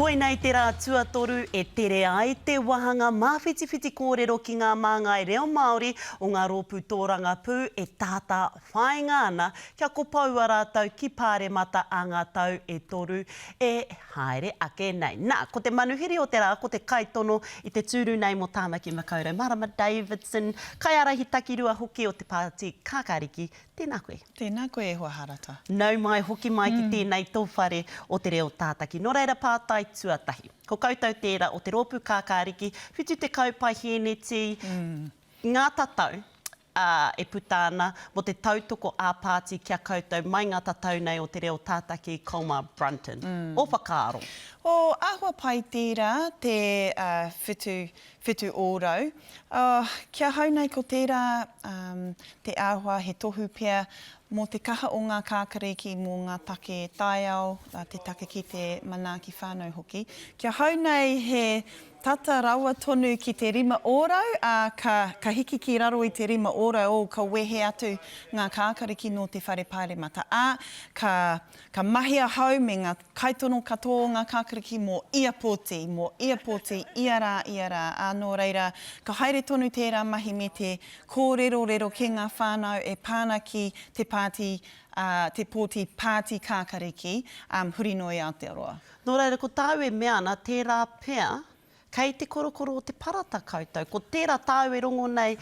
Koinei te rā tuatoru e tere ai te wāhanga māwhitiwhiti kōrero ki ngā māngai reo Māori o ngā rōpū tōrangapū e tātā whāinga ana kia kopoua rātou ki Pāremata ā ngā tau e toru e haere ake nei. Nā, ko te manuhiri o te rā ko te kaitono i te tūru nei mō Tāmaki Makaurau, Marama Davidson, kaiārahi takirua hoki o te Pāti Kākāriki, Tēnā koe. Tēnā koe e hoa Harata. Nau mai, hoki mai ki tēnei tō whare o te reo tātaki. Nō reira pātai tuatahi. Ko koutou tērā o te rōpū kākāriki, 70 paihēneti ngā tatau, ā, e puta ana mō te tautoko ā-pāti ki a koutou mai ngā tatau nei o te reo tātaki Colmar Brunton. Ō whakaaro? Oh, āhua pai tērā te whitu 7%. Oh, ki ahau nei ko tērā te āhua he tohu pea mō te kaha o ngā kākariki mō ngā take taiao, te take ki te manaaki whānau hoki. Ki ahau nei he tata rawa tonu ki te 5%, ā, ka, ka hiki ki raro i te 5%, oh, ka wehe atu ngā kākariki nō te Whare Pāremata, ā, ka, ka mahi ahau me ngā Kaitono katoa o ngā kākariki mō ia pōti, mō ia pōti, ia rā, ia rā, ā, nō reira, ka haere tonu tērā mahi me te kōrerorero ki ngā whānau e pā ana ki te pāti, ā, te pōti pāti kākariki, ā, huri noa i Aotearoa. Nō reira, ko tāu e mea ana, tērā pea Kei te korokoro o te parata koutou. Ko tērā tāu e rongo nei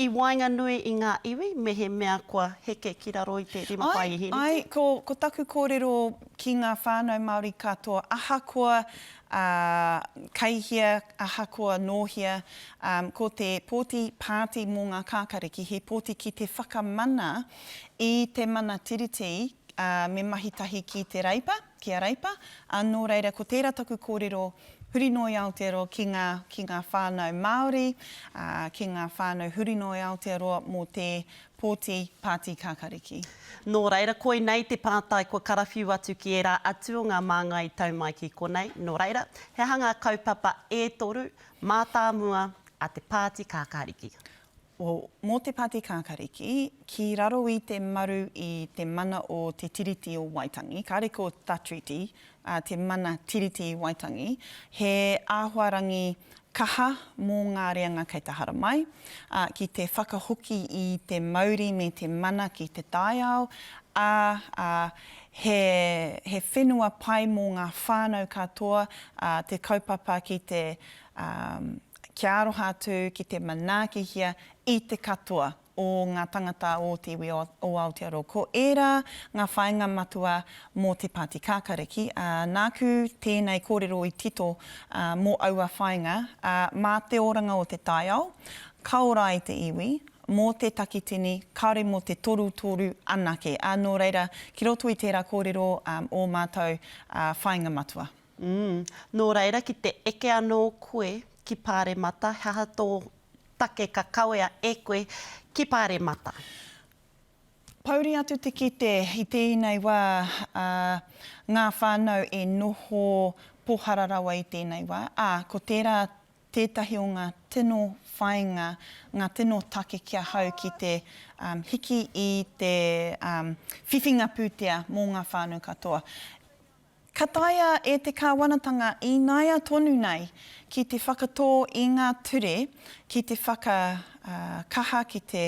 i waenganui i ngā iwi, mehemea kua heke ki raro i te 5 Ai, ai, ko, ko taku kōrero ki ngā whānau Māori katoa, ahakoa, ā, kei hea, ahakoa nō hea, ā, ko te pōti pāti mō ngā kākariki, he pōti ki te whakamana i te mana Tiriti, ā, me mahi tahi ki te Reipa, ki a Reipa, ā, nō reira, ko tērā taku kōrero huri noa i Aotearoa ki ngā, ki ngā whānau Māori, ā, ki ngā whānau huri noa i Aotearoa mō te pōti Pāti Kākariki. Nō reira, koinei te pātai kua karawhiu atu ki ērā atu o ngā māngai i tau mai ki konei. Nō reira, he aha ngā kaupapa e toru mātāmua a te Pāti Kākāriki? O, mō te Pāti Kākariki, ki raro i te maru i te mana o Te Tiriti o Waitangi, kāre ko The Treaty, ā, te mana Tiriti i Waitangi, he āhuarangi kaha mō ngā reanga kei te haramai, ā, ki te whakahoki i te mauri me te mana ki te taiao, ā, ā, he, he whenua pai mō ngā whānau katoa, ā, te kaupapa ki te, ā, kia aroha atu ki te manaakihia i te katoa o ngā tangata o te iwi o Aotearoa. Ko ērā ngā whāinga matua mō te Pāti Kākariki, ā, nāku tēnei kōrero i tito mō aua whāinga, ā, mā te oranga o te taiao, ka ora ai te iwi, mō te takitini, kāore mō te torutoru anake. Ā, nō reira, ki roto i tērā kōrero ō mātou whāinga matua. Umm. Nō reira, ki te eke anō koe ki Pāremata, he aha tō take ka kawea e koe ki Pāremata? Pouri atu te kite i tēnei wā, ā, ngā whānau e noho pohara rawa i tēnei wā, ā, ko tērā tētahi o ngā tino whāinga, ngā tino take ki ahau ki te hiki i te whiwhinga pūtea mō ngā whānau katoa. Ka taea e te kāwanatanga īnaia tonu nei ki te whakatō i ngā ture ki te whakakaha, ki te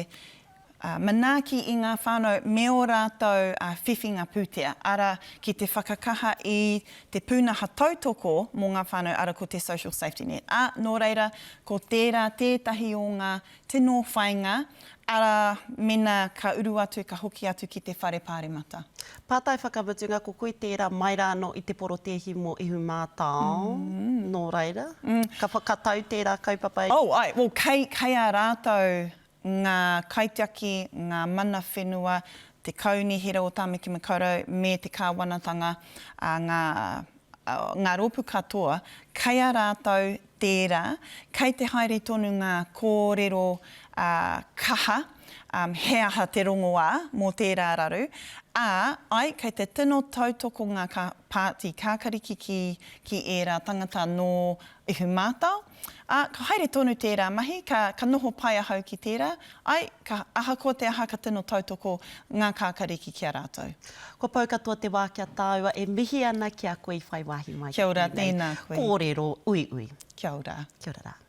manaaki i ngā whānau me ō rātou whiwhinga pūtea, arā, ki te whakakaha i te pūnaha tautoko mō ngā whānau, arā, ko te social safety net. Ā, nō reira, ko tērā tētahi o ngā tino whāinga, arā, mena ka uru atu, ka hoki atu ki te whare pāremata. Pātai whakamutunga, ko koe tērā mai rā anō i te porotēhi mō Ihumātao, nō reira, ka whakatau tērā kaupapa i. Oh, āe, well, kei, kei a rātou ngā kaitiaki, ngā mana whenua, te Kaunihera o Tāmaki Makaurau me te kāwanatanga, ā, ngā, ngā rōpū katoa, kei a rātou tērā, kei te haere tonu ngā kōrero kaha. um, he aha te rongoā mō tērā raru, ā, ai, kei te tino tautoko ngā ka, pāti kākariki ki, ki ērā tangata nō Ihumātao, ā, ka haere tonu tērā mahi, ka, ka noho pai ahau ki tērā, ai, ka, ahakoa te aha ka tino tautoko ngā kākariki ki a rātou. Kua pau katoa te wā ki a tāua e mihi ana ki a koe i whai wāhi mai ki Kia ora, tēnei tēnā koe. kōrero uiui. Kia ora. Kia ora rā.